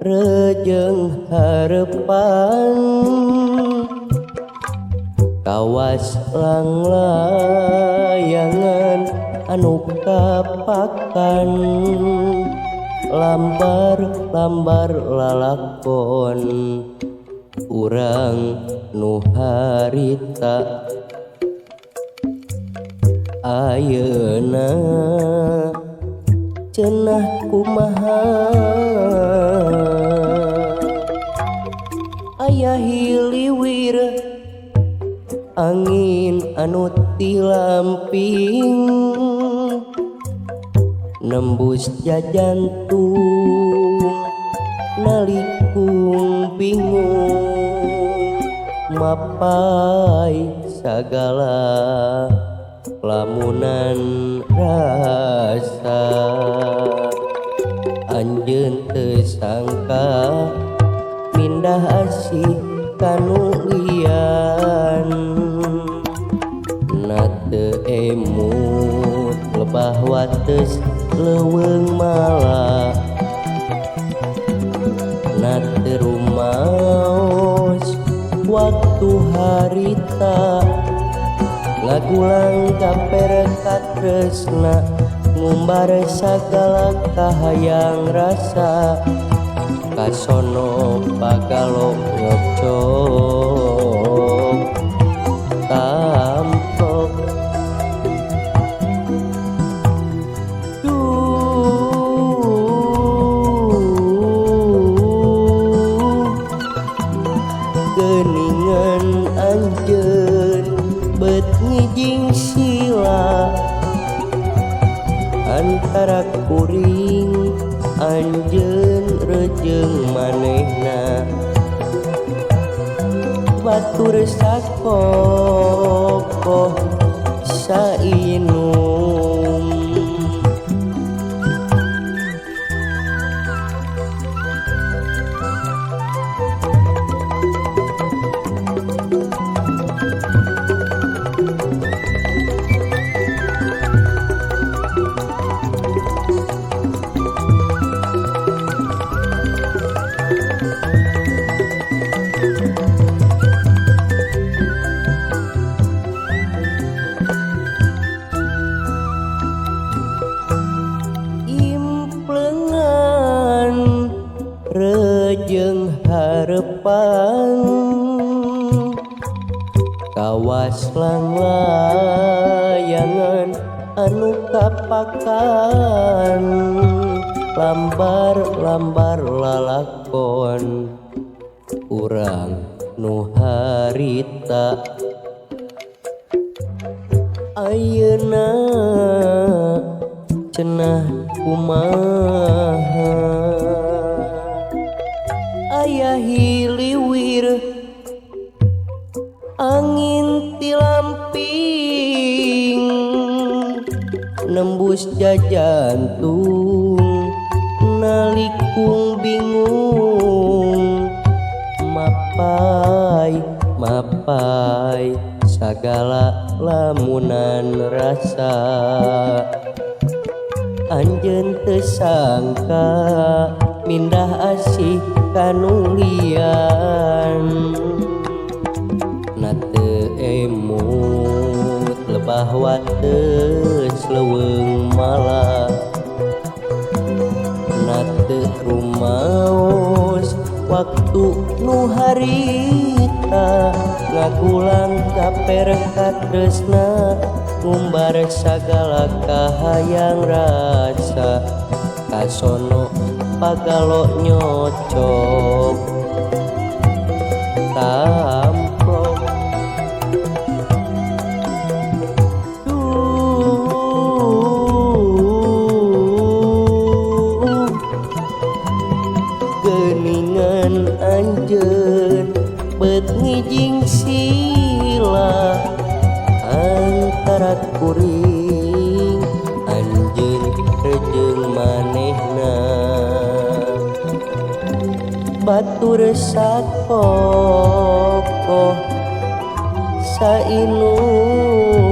rejeng harepan kawas langlayangan anu kapakan lambar-lambar lalakon urang nu harita ayeuna cenah kumaha aya hiliwir angin anu tilamping nembus jajantung nalikung bingung mapai sagala lamunan rasa anjeun teu sangka mindah asih kanu lian na teu emut lebah wates leuweung malah na teu rumaos waktu harita ngagulang kaper katresna ngumbar sagala kahayang rasa kasono pagalo ngocok tamplok. Duh geuningan anjeun bet ngijing sila antara kuring anjeun rejeng manehna batur sakokoh sainum. Implengan rejeng harepan kawas langlayangan anu kapakan lambar-lambar lalakon urang nu harita ayeuna cenah kumaha aya hiliwir angin tilamping nembus jajantung nalikung bingung mapai mapai sagala lamunan rasa anjeun teu sangka mindah asih kanu lian na teu emut lebah wates leuweung malah na teu rumaos waktu nu harita ngagulang kaper katresna ngumbar sagala kahayang rasa kasono pagalo nyocok tamplok. Duh geuningan anjeun bet ngijing sila antara kuring anjeun rejeng manehna batur sakokoh sainum.